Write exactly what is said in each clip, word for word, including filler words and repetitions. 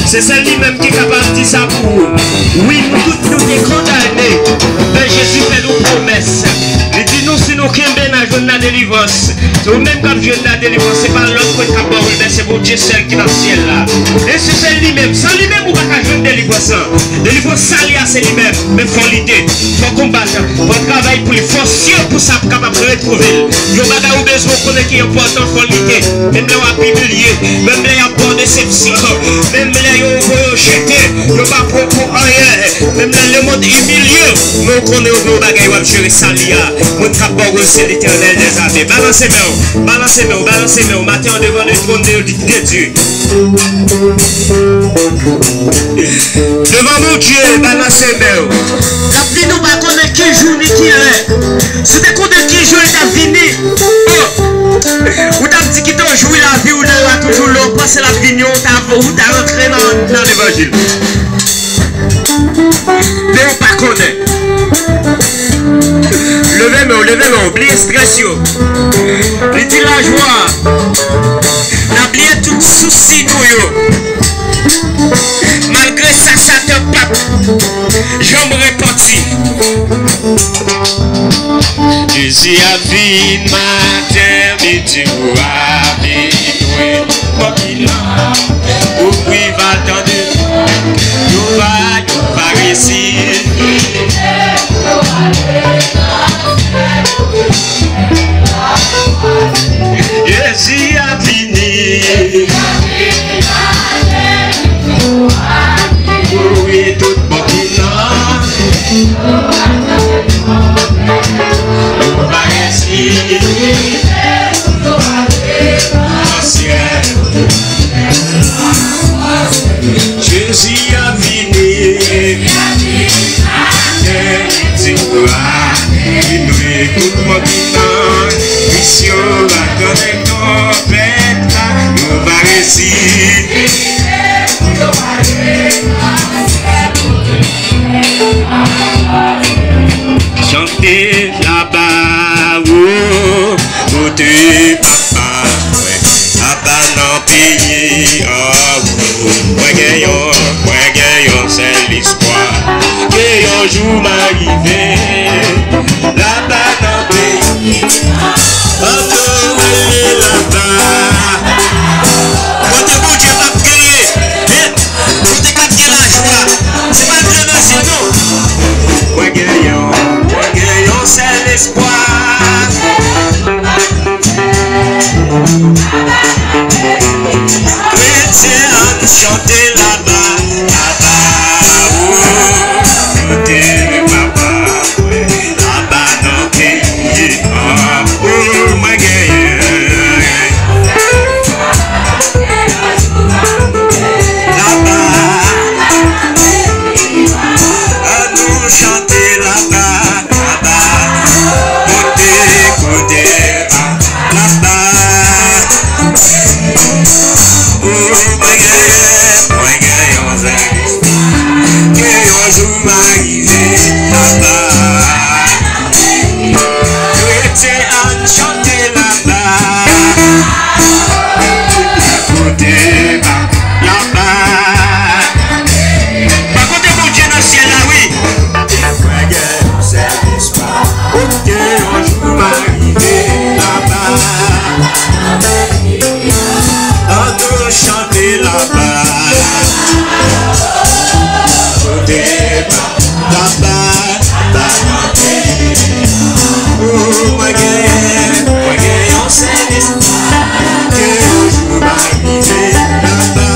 Se sèl li menm ki kapab di sa pou ou. Wi, nou tout nou te kondane, men Jezi fè nou pwomès. Li di nou si nou kenbe n a jwenn ladelivrans. Se ou menm k ap jwenn ladelivrans, se pa lòt moun k ap ba w l, men se Bondye sèl ki nan syèl la. E se sèl li menm. San li menm, ou pa ka jwenn delivrans lan. Delivrans sa li a, se li menm. Men fò lite, fò konbat, fò travay pou li, fò sye pou sa pou kapab retwouve l. Yon bagay ou bezwen konnen ki enpòtan, fò lite. Menm lè w ap imilye, menm lè y ap ba w desepsyon, menm lè yo voye w jete, yo pa pran w pou anyen, menm lè lemonn imilye w, men w konnen w gen yon bagay w ap jere sa li a. Moun k ap ba w yo se Letènèl dèzame. Balanse men w, balanse men w, balanse men w, maten an devan le trône de, de Dieu. Devan Bondye, balanse men w. L ap vini, ou pa konnen ki jou ni ki lè. Si w te konnen ki jou l t ap vini, oh, ou t ap di kite w jwi lavi w, lè l la toujou la, ou panse l ap vini, ou ta, ou ta rantre nan, nan levanjil. Men ou pa konnen. Leve men w, leve men w, bliye estrès yo. Li di lajwa, n a bliye tout sousi nou yo. Malgre sa, Satan p ap janm repanti. Jezi ap vin maten, midi, swa, minwi. Kòb li nan ouvri va tande. Nou va, nou va resi. Jezi a vini. Kouri tout bò ki nan. Nou va resi. Nan syèl. Jezi a vini. Maten, di glwa. Vin nou ekout mò ki nan. Misyon va tande konplèt la. Nou va resi. Chante laba, wo, kote papa, mwen, laba nan peyi an, wo. Mwen gen yon, mwen gen yon sèl espwa, ke yon jou m a rive, laba nan peyi an, wo, ale laba. Kote Bondye p ap genyen, men kote k ap gen lajwa, se pa l gran nan syèl non. Mwen gen yon, mwen gen yon sèl espwa. Kretyen, ann chante laba, laba, o, kote papa, laba nan peyi an, o, mwen genyen. Laba, ann nou chante laba, laba, kote, kote, laba. O, mwen genyen, mwen genyen yon zanmi. Ke yon jou m a rive laba. Kretyen, ann chante laba. Kote ba laba. Pa kote Bondye nan syèl la, wi. Mwen gen yon sèl espwa. Kote yon jou m a rive laba. Ann nou chante laba. Kote ba laba, laba nan peyi. O, mwen gen, mwen gen yon sèvis. Ke yon jou m a rive laba.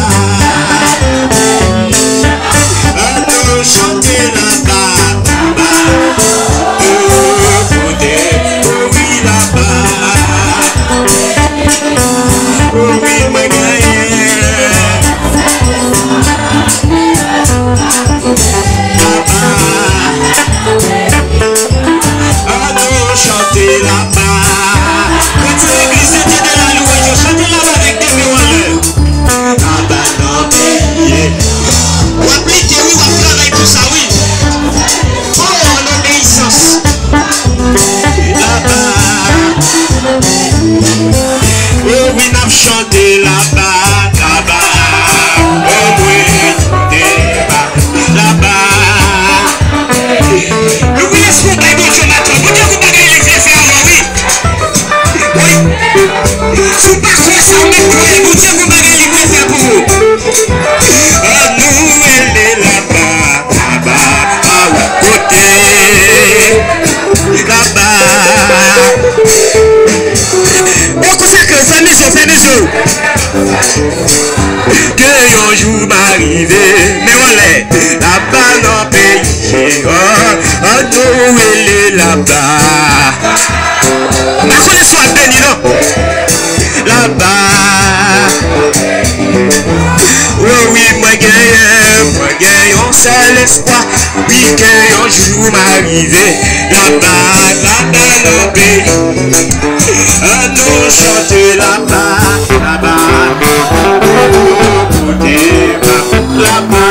Ann nou chante laba, laba. O, kote, o wi laba. O wi, mwen genyen. Laba. Ke yon jou m a rive, men w anlè, laba nan peyi, oh, an nou rele laba. M pa konnen si w ap beni, non. Laba. Oh wi, mwen genyen, mwen gen yon sèl espwa. Wi, ke yon jou m a rive laba, laba nan peyi. An nou chante laba, laba. Kote m ap laba.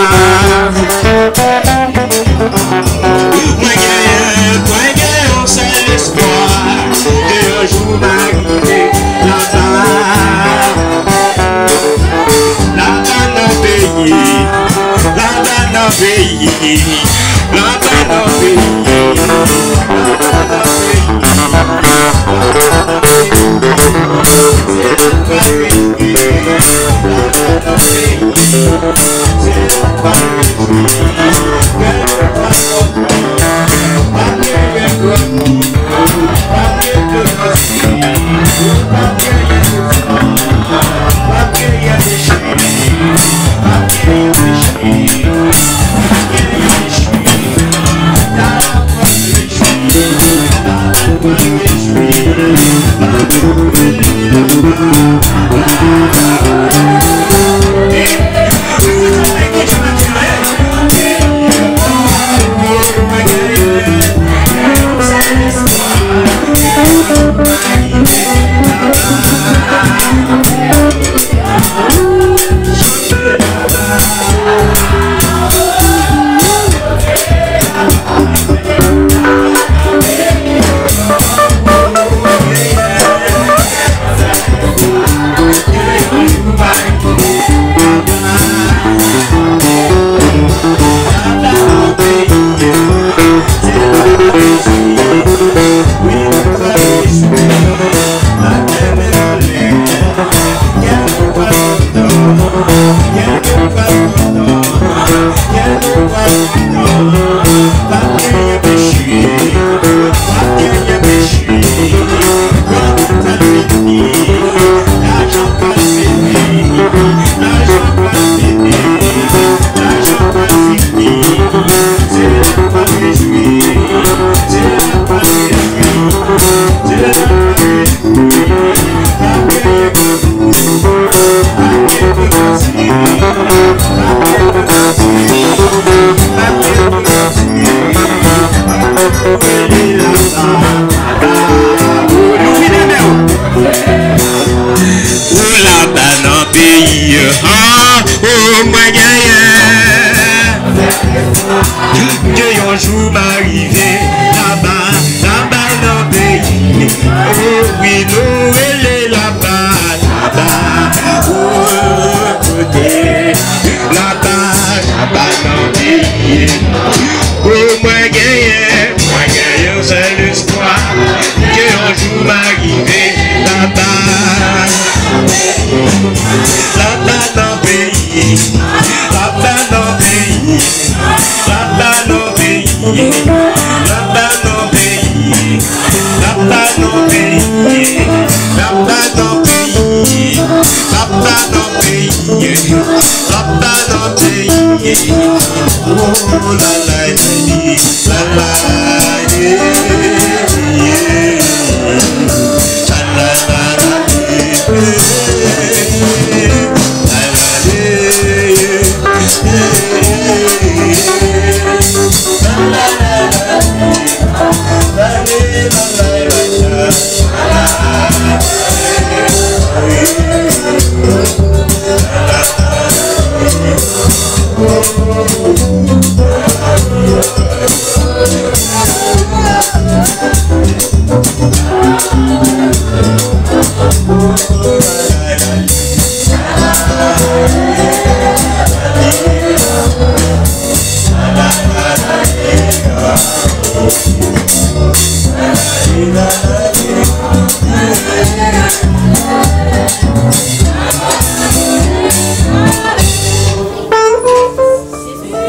Mwen genyen, mwen gen yon sèl espwa. Ke yon jou m a rive laba. Laba nan peyi, laba nan peyi, laba nan peyi, laba nan peyi. Ou laba nan peyi, ah, oh, mwen genyen. Ke yon jou m a rive laba, laba nan peyi. Oh, wi, nou rele laba, laba, oh, kote. Laba, laba nan peyi. Oh, mwen genyen, mwen genyen yon sèl espwa. Ke yon jou m a rive laba. Laba nan peyi. Laba nan peyi. Laba nan peyi. Laba nan peyi. Laba nan peyi. Laba nan peyi. Laba nan peyi. Laba nan peyi. Oh, la, la, la, la, la, yeah, yeah. La, la, la, la, yeah. La, la, la, yeah. La, la, la, la, yeah.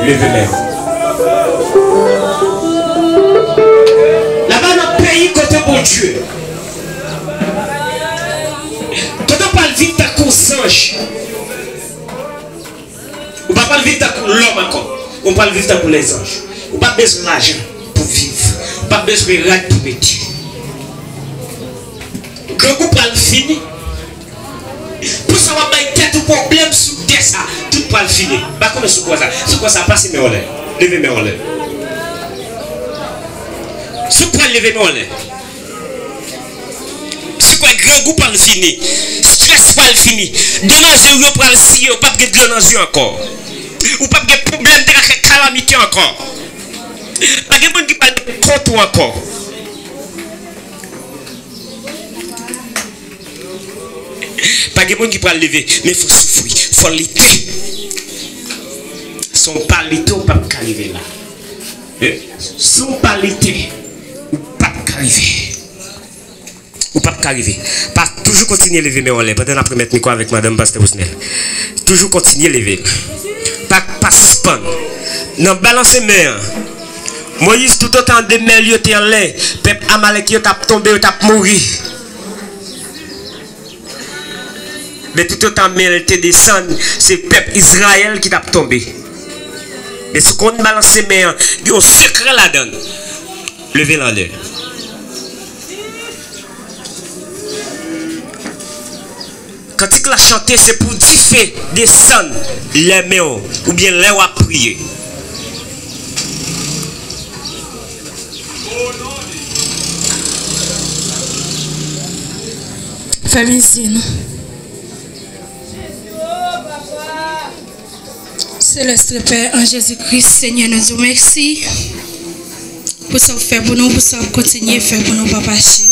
Leve men w. Laba nan peyi kote Bondye. Kote w pral viv tankou zanj. lezanj. Ou pa pral viv tankou lòm ankò. Ou pral viv tankou lezanj. Ou p ap bezwen lajan pou viv. Ou p ap bezwen rad pou mete. Grangou pral fini. Pou sa w ap bay tèt ou pwoblèm sou tè sa, tout pral fini. M pa konnen si w kwè sa. Si w kwè sa, pase men w anlè. Leve men w anlè. Si w kwè, leve men w anlè. Si w kwè, grangou pral fini. Strès pral fini. Dlo nan zye w yo pral siye, ou p ap gen dlo nan zye w ankò. Ou p ap gen pwoblèm, trakè, kalamite ankò. Pa gen moun ki pral kont ou ankò. Pa gen moun ki pral leve, men fò w soufri, fò w lite. Si w pa lite, ou p ap ka rive la. Eh, si w pa lite, ou p ap ka rive. Ou p ap ka rive. Pa toujou kontinye leve men w anlè pandan n ap remèt mikwo avèk madanm pastè Osnel. Toujou kontinye leve l. Pa, pa sispann. Nan balanse men an, Moyiz, toutotan de men l yo te anlè, pèp Amalèk yo t ap tonbe, yo t ap mouri. Men toutotan men l te desann, se pèp Izrayèl ki t ap tonbe. Men si w konn balanse men an, gen yon sekrè ladan l. Leve l anlè. Kantik la chante, se pou dife desann lè men w, oubyen lè w ap priye. Fèmen zye nou. Seleste Pè, an Jezi Kris, Senyè, nou di w mèsi pou sa w fè pou nou, pou sa w ap kontinye fè pou nou, Papa cheri.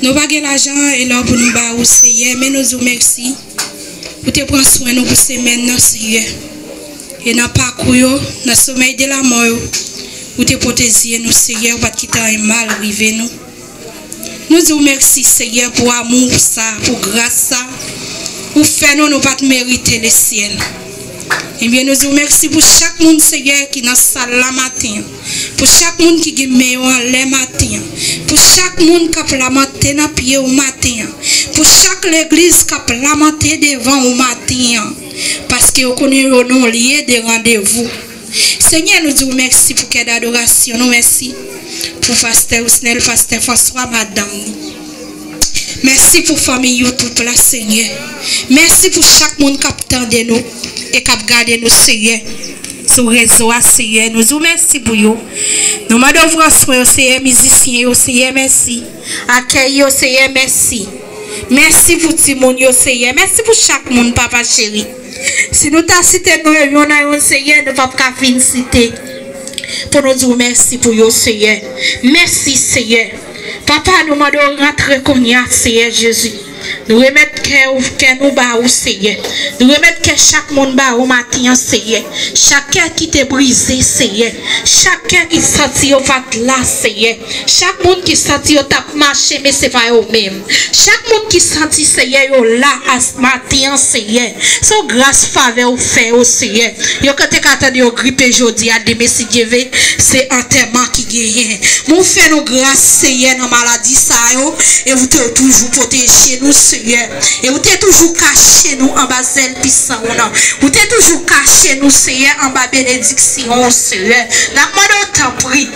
Nou pa gen lajan e lò pou nou ba ou, Senyè, men nou di w mèsi. Ou te pran swen nou pou semèn nan, Senyè. E nan pakou yo, nan somèy de lamò yo, ou te pwoteje nou, Senyè, ou pa t kite anyen mal rive nou. Nou di w mèsi, Senyè, pou amou sa, pou gras sa ou fè nou, nou pa t merite lesyèl. Ebyen, nou di w mèsi pou chak moun, Senyè, ki nan sal la maten an, pou chak moun ki gen men yo anlè maten an, pou chak moun k ap lamante nan pye w maten an, pou chak legliz k ap lamante devan w maten an, paske yo konnen yo nan yon lye de randevou. Senyè, nou di w mèsi pou kè dadorasyon nou, mèsi pou pastè Osnel, pastè Franswa, madanm li. Mèsi pou fanmi YouTube la, Senyè. Mèsi pou chak moun k ap tande nou e k ap gade nou, Senyè, sou rezo a, Senyè. Nou di w mèsi pou yo. Nou mande w pran swen yo, Senyè, mizisyen yo, Senyè, mèsi. Akèy yo, Senyè, mèsi. Mèsi pou timoun yo, Senyè. Mèsi pou chak moun, Papa cheri. Si nou ta site non yo youn an youn, Senyè, nou p ap ka fin site pou nou di w mèsi pou yo, Senyè. Mèsi, Senyè. Papa, nou mande w rantre kounye a, Senyè Jezi. Nou remèt kè, kè nou ba ou, Senyè. Nou remèt kè chak moun ba ou maten an, Senyè. Chak kè ki te brize, Senyè. Chak kè ki santi yo pa t la, Senyè. Chak moun ki santi yo t ap mache, men se pa yo menm. Chak moun ki santi, Senyè, yo la as maten an, Senyè. Se yon gras, favè ou fè yo, Senyè. Yo ka te ka tande yo gripe jodi a, demen, si Dye vle, se antèman ki genyen. Men w fè nou gras, Senyè, nan maladi sa yo, e ou te toujou pwoteje nou, Senyè. E ou te toujou kache nou anba zèl pisan ou nan. Ou te toujou kache nou, Senyè, anba benediksyon ou, Senyè. N ap mande w, tanpri,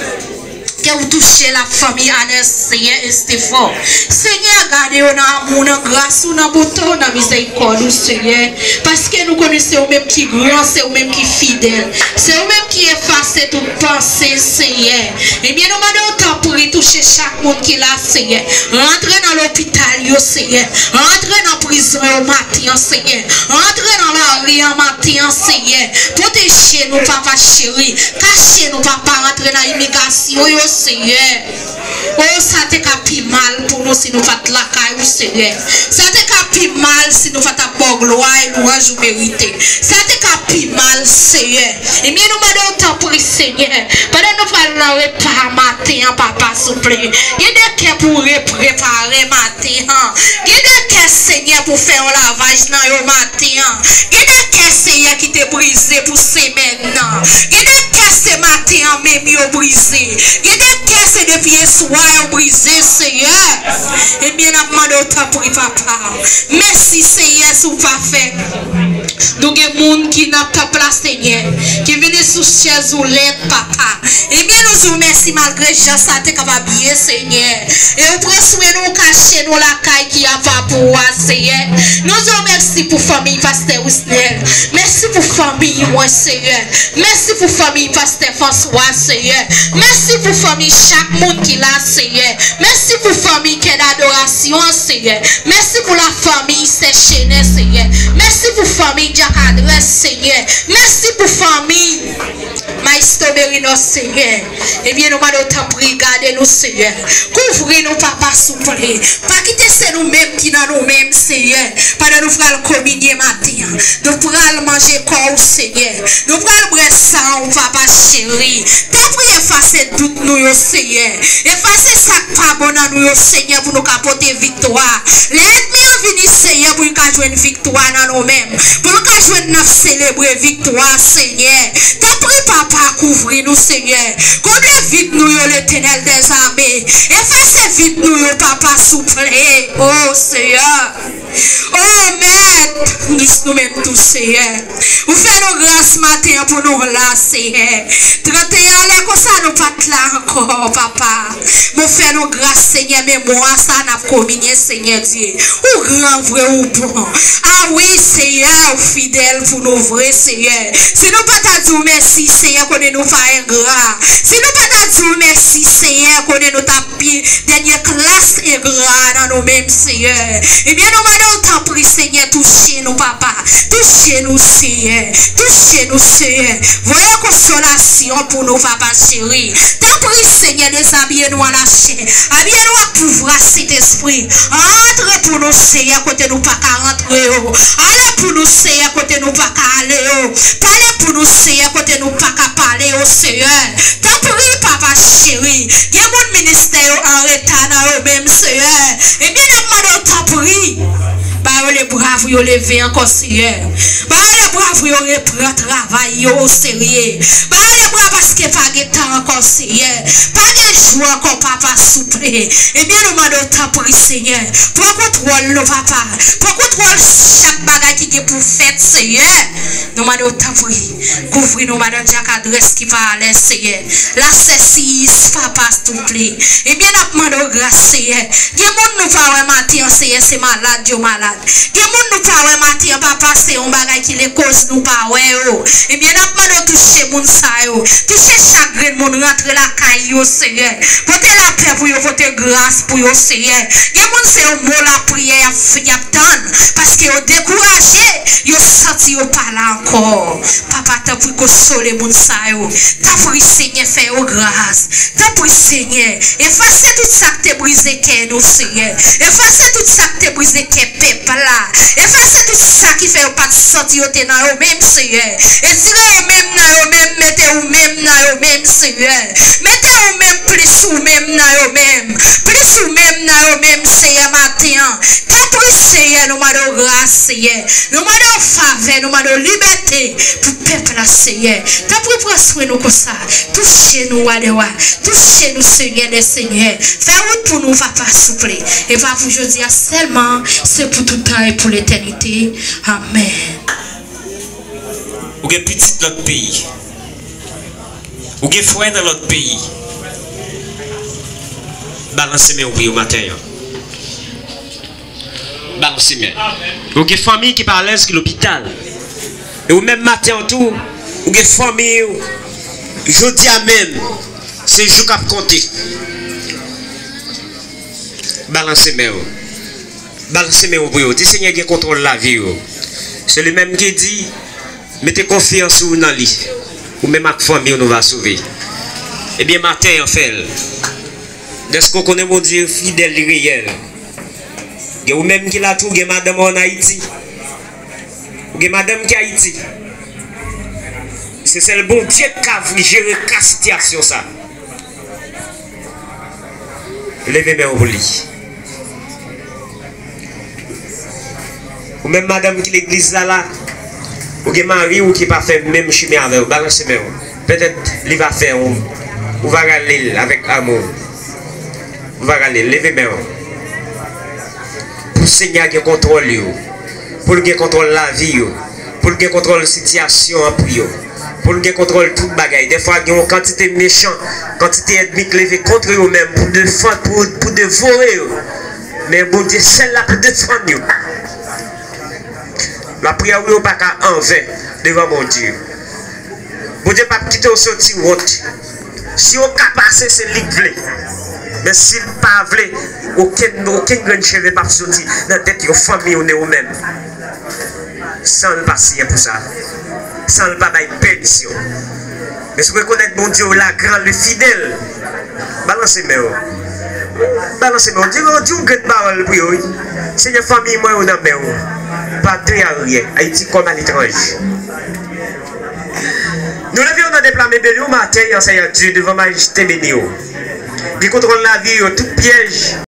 ke ou touche la fanmi Anès, Senyè, Estefò. Senyè, gade yo nan amou, nan gras ou, nan bonte w, nan mizèrikòd ou, Senyè. Paske nou konnen se ou menm ki gran, se ou menm ki fidèl. Se ou menm ki efase tout panse, Senyè. Ebyen, nou mande w, tanpri, touche chak moun ki la, Senyè. Rantre nan lopital yo, Senyè. Rantre nan prizon yo maten an, Senyè. Rantre nan lari an maten an, Senyè. Pwoteje nou, Papa cheri. Kache nou, Papa, rantre nan imigrasyon yo, Senyè. O, sa te ka pi mal pou nou si nou pa t lakay ou, Senyè. Sa te ka pi mal si nou pa t ap ba w glwa e lwanj ou merite. Sa te ka pi mal, Senyè. Ebyen, nou mande w, tanpri, Senyè, pandan nou pral nan repa maten an, Papa, souple, gen de kè pou w reprepare maten an. Gen de kè, Senyè, pou w fè yon lavaj nan yo maten an. Gen de kè, Seyè, ki te brize pou semèn nan. Gen de kè se maten an menm yo brize. Gen de kè se depi yèswa yo brize, Seyè. Ebyen, n ap mande w tanpri, papa. Mèsi, Seyè, si w pa fè. Nou gen moun ki nan tanp la, Seyè, ki vini sou chèz woulèt, papa. Ebyen, nou di w mèsi malgre jan sa te kapab ye, Seyè. E ou pran swen nou, ou kache nou lakay ki apa pou ou a, Seyè. Nou di w mèsi pou fanmi pastè Wisnel. Mèsi pou fanmi mwen, Seyè. Mèsi pou fanmi pastè François, Seyè. Mèsi pou fanmi chak moun ki la, Seyè. Mèsi pou fanmi kè dadorasyon an, Seyè. Mèsi pou la fanmi sè Chenè, Seyè. Mèsi pou fanmi Dyak Adrès, Seyè. Mèsi pou fanmi Maestro Merinos, Seyè. Ebyen, nou mande w tanpri, gade nou, Seyè. Kouvri nou, papa, souple. Pa kite se nou menm ki nan nou menm, Seyè. Pandan nou pral kominye maten an, nou pral manje kò w, Seyè. Nou pral bwè san w, papa cheri. Tanpri, efase dout nou yo, Seyè. Efase sa k pa bon nan nou yo, Seyè, pou nou ka pote viktwa. Lè ènmi an vini, Seyè, pou l ka jwenn viktwa nan nou menm. Pou l ka jwenn n ap selebre viktwa, Seyè. Tanpri, papa, kouvri nou, Seyè. Konble vid nou yo, Letènèl dèzame. Efase vid nou yo, papa, souple. O, Seyè. O, Mèt, nou menm tou, Seyè. Ou fè nou gras maten an pou nou la, Seyè. Tranteyen an, lè konsa nou pa t la ankò, papa. Men w fè nou gras, Seyè, men mwa sa n ap kominye, Seyè Dye. Ou gran vre, ou bon. A wi, Seyè, ou fidèl pou nou vre, Seyè. Si nou pa ta di w mèsi, Seyè, konnen nou pa engra. Si nou pa ta di w mèsi, Seyè, konnen nou t ap pi dènye klas engra nan nou menm, Seyè. Ebyen, nou mande w tanpri, Seyè, touche nou, papa. Touche nou, Seyè. Touche nou, Seyè. Voye konsolasyon pou nou, papa cheri. Tanpri, Seyè, dezabiye nou an lachè. Abiye nou ak pouvwa Sentespri. Antre pou nou, Seyè, kote nou pa ka rantre yo. Ale pou nou, Seyè, kote nou pa ka ale yo. Pale pou nou, Seyè, kote nou pa ka pale yo, Seyè. Tanpri, papa cheri. Gen moun ministè yo an reta nan yo menm, Seyè. Ebyen, n ap mande w tanpri. Ba yo lebra pou yo leve ankò, Seyè. Ba yo lebra pou yo repran travay yo oserye. Ba yo lebra paske pa gen tan ankò, Seyè. Pa gen jou ankò, papa, souple. Ebyen, nou mande w tanpri, Seyè. Pran kontwòl nou, papa. Pran kontwòl chak bagay ki gen pou fèt, Seyè. Nou mande w tanpri. Kouvri nou, madan Dyak Adrès ki pa alèz, Seyè. Lasèsis, papa, souple. Ebyen, n ap mande w gras, Seyè. Gen moun nou pa wè maten an, Seyè, se malad yo malad. Gen moun nou pa wè maten an, papa, se yon bagay ki lekoz nou pa wè yo. Ebyen, n ap mande w touche moun sa yo. Touche chak grenn moun rantre lakay yo, Seyè. Pote lapè pou yo, pote gras pou yo, Seyè. Gen moun se yon mo lapriyè y ap, y ap tann, paske yo dekouraje, yo santi yo pa la ankò. Papa, tanpri konsole moun sa yo. Tanpri, Senyè, fè yo gras. Tanpri, Senyè, efase tout sa k te brize kè nou, Senyè. Efase tout sa k te brize kè pèp la. Efase tout sa ki fè yo pa t santi yo te nan yo menm, Senyè. Etire yo menm nan yo menm, mete ou menm nan yo menm, Senyè. Mete ou menm plis ou menm nan yo menm. Plis ou menm nan yo menm, Senyè, maten an. Tanpri, Senyè, nou mande w gras, Senyè. Nou mande w favè, nou mande w libète pou pèp la, Senyè. Tanpri, pran swen nou konsa. Touche nou, Wa dè wa. Touche nou, Senyè dè senyè. Fè wout pou nou, papa, souple. E pa pou jodi a sèlman, se pou tout tan e pou letènite. Amèn. Ou gen pitit lòt peyi. Ou gen frè nan lòt peyi. Balanse men w pou yo maten an. Balanse men. Ou gen fanmi ki pa alèz, ki lopital. E ou menm maten an tou, ou gen fanmi w. Jodi a menm, se jou k ap konte. Balanse men w. Balanse men w pou yo. Di Senyè gen kontwòl lavi yo. Se li menm ki di, mete konfyans ou nan li. Ou menm ak fanmi w nou va sove. Ebyen, maten an fè l. Dèske w konnen Bondye fidèl, li reyèl. Gen ou menm ki la tou, gen madanm ou ann Ayiti. Ou gen madanm ki Ayiti. Se sèl Bondye k ka jere ka sitiyasyon sa. Leve men w pou li. Ou menm madanm ki legliz la la, Ou gen mari w ki pa fè menm chimen avè w, balanse men w. Petèt li va fè w, ou va rale l avèk amou. Ou va rale l, leve men w. Pou Senyè a gen kontwòl yo, pou l gen kontwòl lavi yo, pou l gen kontwòl sitiyasyon an pou yo, pou l gen kontwòl tout bagay. Dèfwa gen yon kantite mechan, kantite ènmi k leve kont yo menm pou defann, pou, pou devore yo. Men Bondye sèl la pou defann yo. Lapriyè w yo pa ka anven devan Bondye. Bondye p ap kite w soti wont. Si w ka pase, se li k vle. Men si l pa vle, okenn, okenn grenn cheve p ap soti nan tèt yon fanmi ou ni ou menm san l pa siyen pou sa, san l pa bay pèmisyon. Men si w rekonèt Bondye w la gran, li fidèl, balanse men w. Balanse men w. Di, di yon grenn pawòl pou yo, wi. Senyè, fanmi mwen yo nan men w. Patri aryè, Ayiti kòm aletranje. Nou leve yo nan depla mebel yo maten an, Senyè Dye, devan majeste beni w. Li kontwòl lavi yo, tout pyèj.